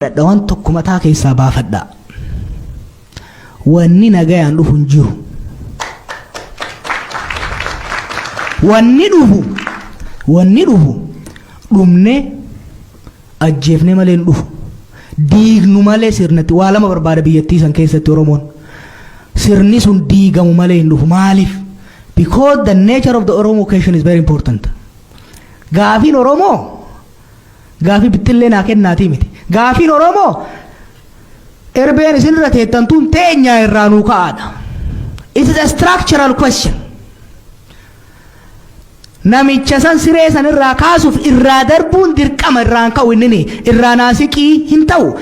Dhadha waan tokko mataa keessaa baafadhaa. Wanni nagayaan dhufu hin jiru. Wanni dhufu wanni dhufu dhumnee ajjeefnee malee hin dhufu. Diignu malee sirnatti waa lama barbaada biyyattii san keessatti Oromoon. Sirni sun diigamu malee hin dhufu. Maaliif? Because the nature of the Oromo question is very important. Gaafiin Oromoo Gaafii bixxillee naa kennaatii miti. Gaafiin Oromoo erbeen isin irra teettan tun teenyaa irraa nuu ka'aadha. It is a structural question. Namicha san siree san irraa kaasuuf irraa darbuun dirqama irraan ka'u innini irraa naasiqii hin ta'u.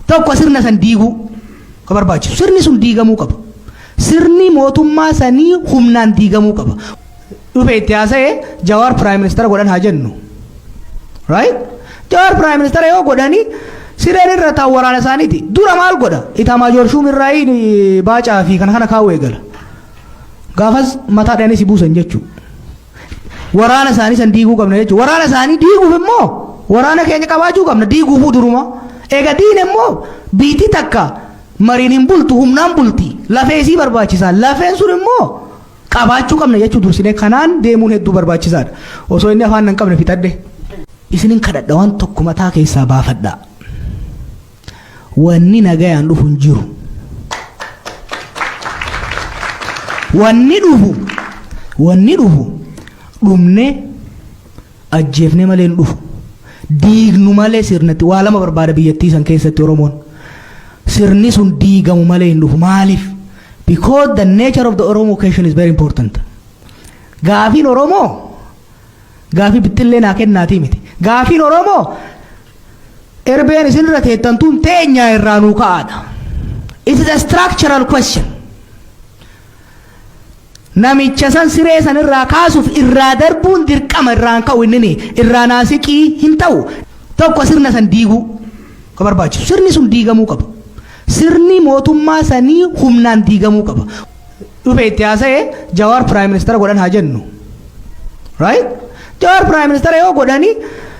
Tokko sirna san diiguu ka barbaachisu. Sirni sun diigamuu qaba. Sirni mootummaa sanii humnaan diigamuu qaba. Dhufe itti haasa'e Jawaar Prime Minister godhan haa jennu. Right? Jawaar Prime Minister yoo godhani sireen irra taa'u waraana isaaniiti. Dura maal godha? Itaamaajoor Shuum irraa baacaa fi kana kana kaa'u eegala. Gaafas mataa dhahanii si buusan jechuudha. Waraana isaanii san diiguu qabna jechuudha. Waraana isaanii diiguuf immoo waraana keenya qabaachuu qabna. Diiguufuu duruma. Egaa diina immoo biitii takka mariin hin bultu humnaan bulti. Lafee isii barbaachisa. Lafeen sun immoo qabaachuu qabna jechuu dursinee kanaan deemuun hedduu barbaachisaadha. Osoo inni afaan hin qabne fixadhe. Isinin kadhadha waan tokko mataa keessaa baafadhaa. Wanni nagayaan dhufu hin jiru. Wanni dhufu wanni dhufu dhumnee ajjeefnee malee hin dhufu. Diignu malee sirnatti waa lama barbaada biyyattii san keessatti Oromoon. Sirni sun diigamu malee hin dhufu. Maaliif? Because the nature of the Oromo question is very important. Gaafiin Oromoo gaafii bixxillee naa kennaatii miti. Gaafiin Oromoo erbeen isin irra teettan tun teenyaa irraa nuu ka'aadha. It is a structural question. Namicha san siree san irraa kaasuuf irraa darbuun dirqama irraan ka'u innini irraa naasiqii hin ta'u. Tokko sirna san diiguu ka barbaachisu. Sirni sun diigamuu qaba. Sirni mootummaa sanii humnaan diigamuu qaba. Dhufe itti haasa'e Jawaar Prime Minister godhan haa jennu. Right? Jawaar Prime Minister yoo godhani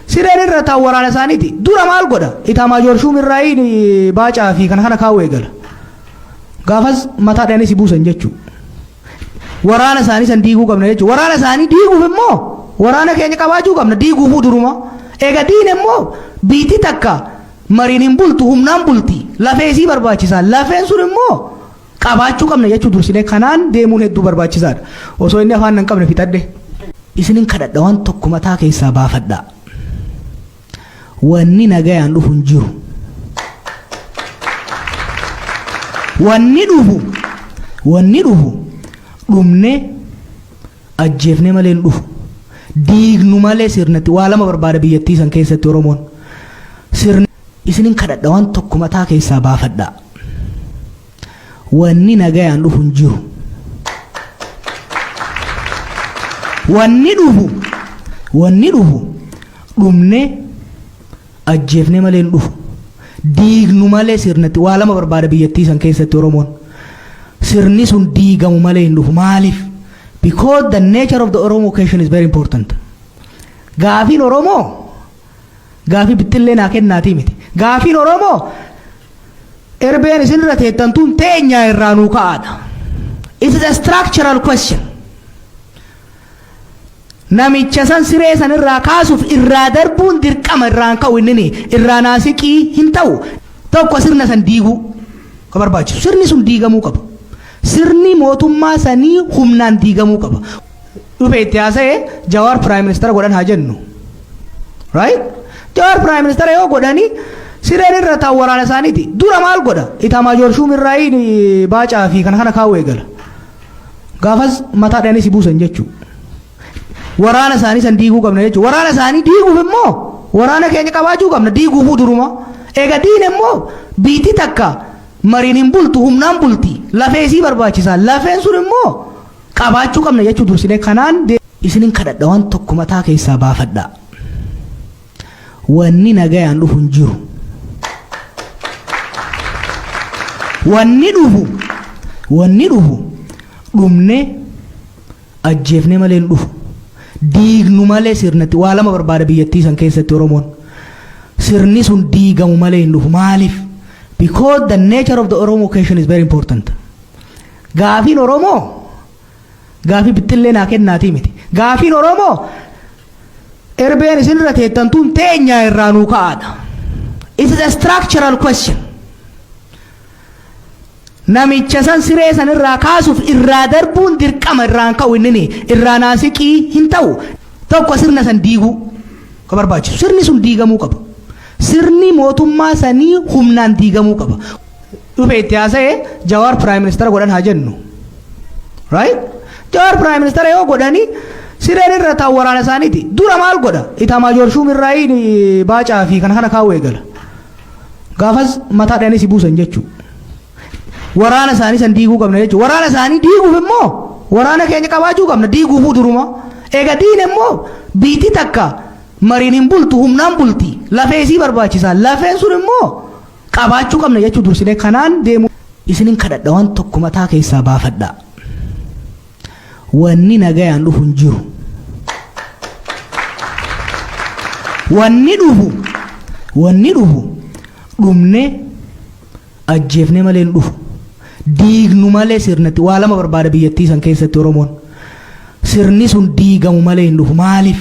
sireen irra taa'u waraana isaaniiti. Dura maal godha? Itaamaajoor Shuum irraa baacaa fi kana kana kaa'u eegala. Gaafas mataa dhahanii si buusan jechuudha. Waraana isaanii san diiguu qabna jechuudha. Waraana isaanii diiguuf immoo waraana keenya qabaachuu qabna. Diiguufuu duruma. Egaa diina immoo biitii takka mariin hin bultu humnaan bulti. Lafee isii barbaachisa. Lafeen sun immoo qabaachuu qabna jechuu dursinee kanaan deemuun hedduu barbaachisaadha. Osoo inni afaan hin qabne fixadhe. Isinin kadhadha waan tokko mataa keessaa baafadhaa. Wanni nagayaan dhufu hin jiru. Wanni dhufu wanni dhufu dhumnee ajjeefnee malee hin dhufu. Diignu malee sirnatti waa lama barbaada biyyattii san keessatti Oromoon. Sirni isinin kadhadha waan tokko mataa keessaa baafadhaa. Wanni nagayaan dhufu hin jiru. Wanni dhufu wanni dhufu dhumnee ajjeefnee malee hin dhufu. Diignu malee sirnatti waa lama barbaada biyyattii san keessatti Oromoon. Sirni sun diigamu malee hin dhufu. Maaliif? Because the nature of the Oromo question is very important. Gaafiin Oromoo gaafii bixxillee naa kennaatii miti. Gaafiin Oromoo erbeen isin irra teettan tun teenyaa irraa nuu ka'aadha. It is a structural question. Namicha san siree san irraa kaasuuf irraa darbuun dirqama irraan ka'u innini irraa naasiqii hin ta'u. Tokko sirna san diiguu ka barbaachisu. Sirni sun diigamuu qaba. Sirni mootummaa sanii humnaan diigamuu qaba. Dhufe itti haasa'e Jawaar Prime Minister godhan haa jennu. Right? Jawaar Prime Minister yoo godhani sireen irra taa'u waraana isaaniiti. Dura maal godha? Itaamaajoor Shuum irraa baacaa fi kana kana kaa'u eegala. Gaafas mataa dhahanii si buusan jechuudha. Waraana isaanii san diiguu qabna jechuudha. Waraana isaanii diiguuf immoo waraana keenya qabaachuu qabna. Diiguufuu duruma. Egaa diina immoo biitii takka mariin hin bultu humnaan bulti. Lafee isii barbaachisa. Lafeen sun immoo qabaachuu qabna jechuu dursinee kanaan isinin kadhadha waan tokko mataa keessaa baafadhaa. Wanni nagayaan dhufu hin jiru. Wanni dhufu wanni dhufu dhumnee ajjeefnee malee hin dhufu. Diignu malee sirnatti waa lama barbaada biyyattii san keessatti Oromoon. Sirni sun diigamu malee hin dhufu. Maaliif? Because the nature of the Oromo question is very important. Gaafiin Oromoo gaafii bixxillee naa kennaatii miti. Gaafiin Oromoo erbeen isinirra teettan tun teenya irraa nuu ka'aadha. It is a structural question. Namicha san siree san irraa kaasuuf irraa darbuun dirqama, irraan ka'u innini irraa naasiqii hin ta'u. Tokko sirna san diiguu ka barbaachisu. Sirni sun diigamuu qaba. Sirni mootummaa sanii humnaan diigamuu qaba. Dhufe itti haasa'e, Jawaar prime minister godhan haa jennu. Right? Jawaar prime minister yoo godhani, sireen irra taa'u waraana isaaniiti. Dura maal godha? Itaamaajoor Shuum irraa Baacaa fi kana kana kaa'uu eegala. Gaafas mataa dhahanii si buusan jechuudha. Waraana isaanii san diiguu qabna jechuudha. Waraana isaanii diiguuf immoo waraana keenya qabaachuu qabna, diiguufuu duruma. Egaa diin immoo biitii takka mariin hin bultu, humnaan bulti. Lafee isii barbaachisa. Lafeen sun immoo qabaachuu qabna jechuu, dursinee kanaan deemu. Isinin kadhadha, waan tokko mataa keessaa baafadha. Wanni nagayaan dhufu hin jiru. Wanni dhufu dhumne ajjeefne malee hin dhufu. Diignu malee sirnatti waa lama barbaada biyyattii san keessatti Oromoon. Sirni sun diigamu malee hin dhufu. Maaliif?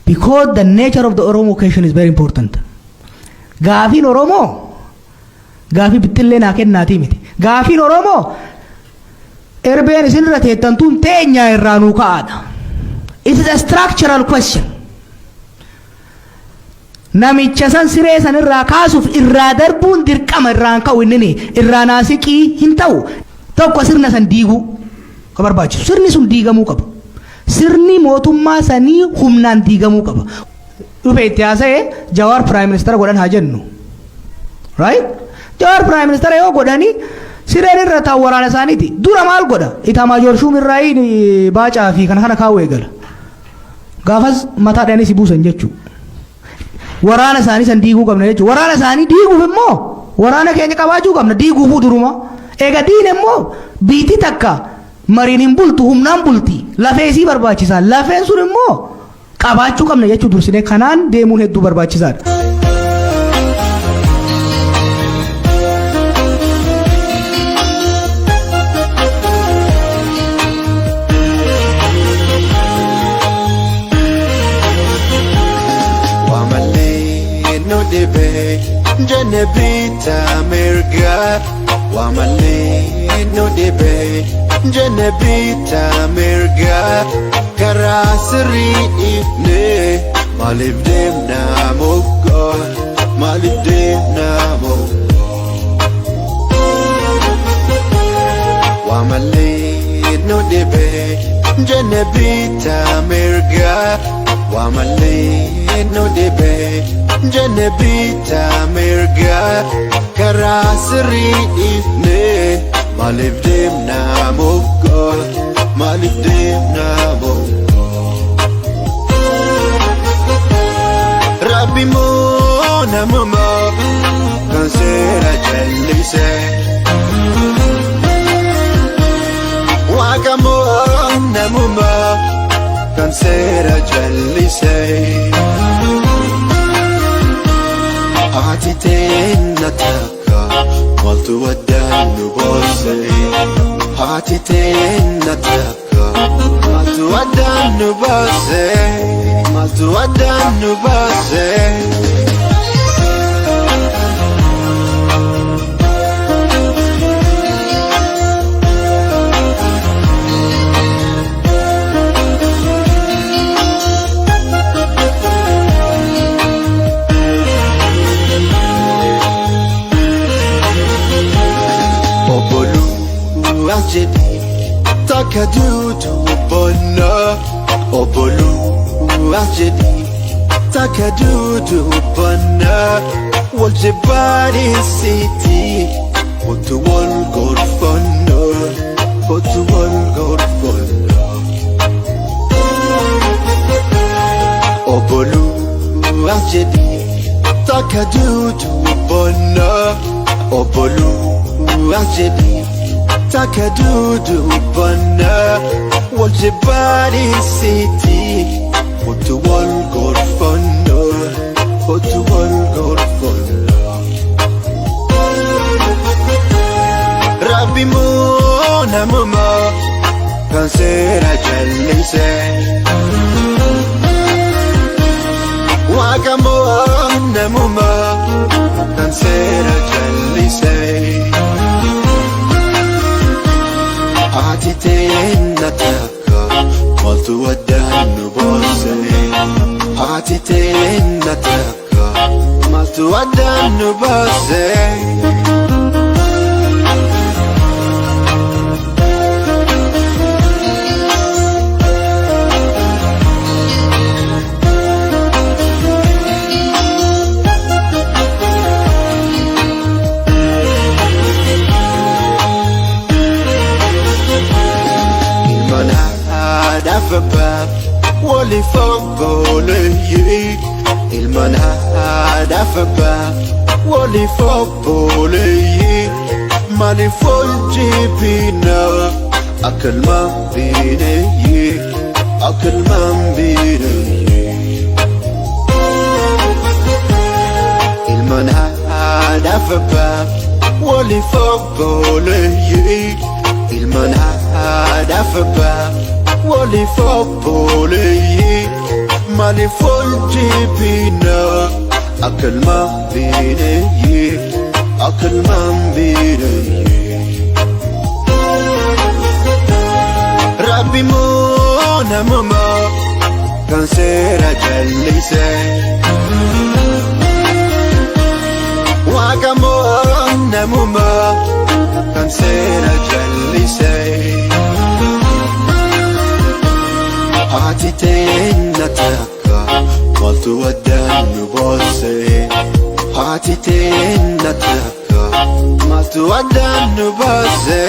Because the nature of the Oromo question is very important. Gaafiin Oromoo gaafii bixxillee naa kennaatii miti. Gaafiin Oromoo erbeen isinirra teettan tun teenya irraa nuu ka'aadha. It is a structural question. Namicha san siree san irraa kaasuuf irraa darbuun dirqama, irraan ka'u innini irraa naasiqii hin ta'u. Tokko sirna san diiguu ka barbaachisu. Sirni sun diigamuu qaba. Sirni mootummaa sanii humnaan diigamuu qaba. Dhufe itti haasa'e, Jawaar prime minister godhan haa jennu. Right? Jawaar prime minister yoo godhani, sireen irra taa'u waraana isaaniiti. Dura maal godha? Itaamaajoor Shuum irraa Baacaa fi kana kana kaa'uu eegala. Gaafas mataa dhahanii si buusan jechuudha. Waraana isaanii san diiguu qabna jechuudha. Waraana isaanii diiguuf immoo waraana keenya qabaachuu qabna, diiguufuu duruma. Egaa diin immoo biitii takka mariin hin bultu, humnaan bulti. Lafee isii barbaachisa. Lafeen sun immoo qabaachuu qabna jechuu, dursinee kanaan deemuun hedduu barbaachisaadha. Waamalee nu dhibee jenne bitaa mirgaa. Waamalee nu dhibee jenne bitaa mirgaa. Karaa sirrii dhiifnee maaliif deemnaa moggaa? Maaliif deemnaa moggaa? Waamalee nu dhibee jenne bitaa mirgaa. Waamalee nu dhibee jenne bitaa mirgaa. Karaa sirrii dhiifnee maaliif deemnaa moggaa? Maaliif deemnaa moggaa? Rabbi moo namumaa kan seera jallise? Waaqa moo namumaa kan seera jallise? Ati teenna takka, maaltu addaan nu baase? Haati teenna takka, maaltu addaan nu baase? Maaltu addaan nu baase? Obboluu as jedhi takka duutu bonna. Obboluu as jedhi takka duutu bonna. Wal jibbaadhiisiiti, kottu wal gorfanna, kottu wal gorfanna. Obboluu as jedhi takka duutu bonna. Obboluu as jedhi takka duutu bonna. Wal jibbaadhiisiiti, kottu wal gorfanna, kottu wal gorfanna. Rabbi moo namuma kan seera jallise. Waaqa moo namuma kan seera jallise. Haati teenna takka maaltu addaan nu baase? Haati teenna takka maaltu addaan nu baase? Ilmaan haadhaaf abbaa waliif obboleeyyii. Ilmaan haadhaaf abbaa waliif obboleeyyii. Maaliif wal jibbinaa akka ilmaan bineeyyii? Akka ilmaan bineeyyii. Ilmaan haadhaaf abbaa waliif obboleeyyii. Ilmaan haadhaaf abbaa waliif obboleeyyii. Maaliif wal jibbinaa akka ilmaan bineeyyii? Akka ilmaan bineeyyii. Rabbi moo namuma kan seera jallise. Waaqa moo namuma kan seera jallise. Haati teenna takka maaltu addaan nu baase? Haati teenna takka maaltu addaan nu baase?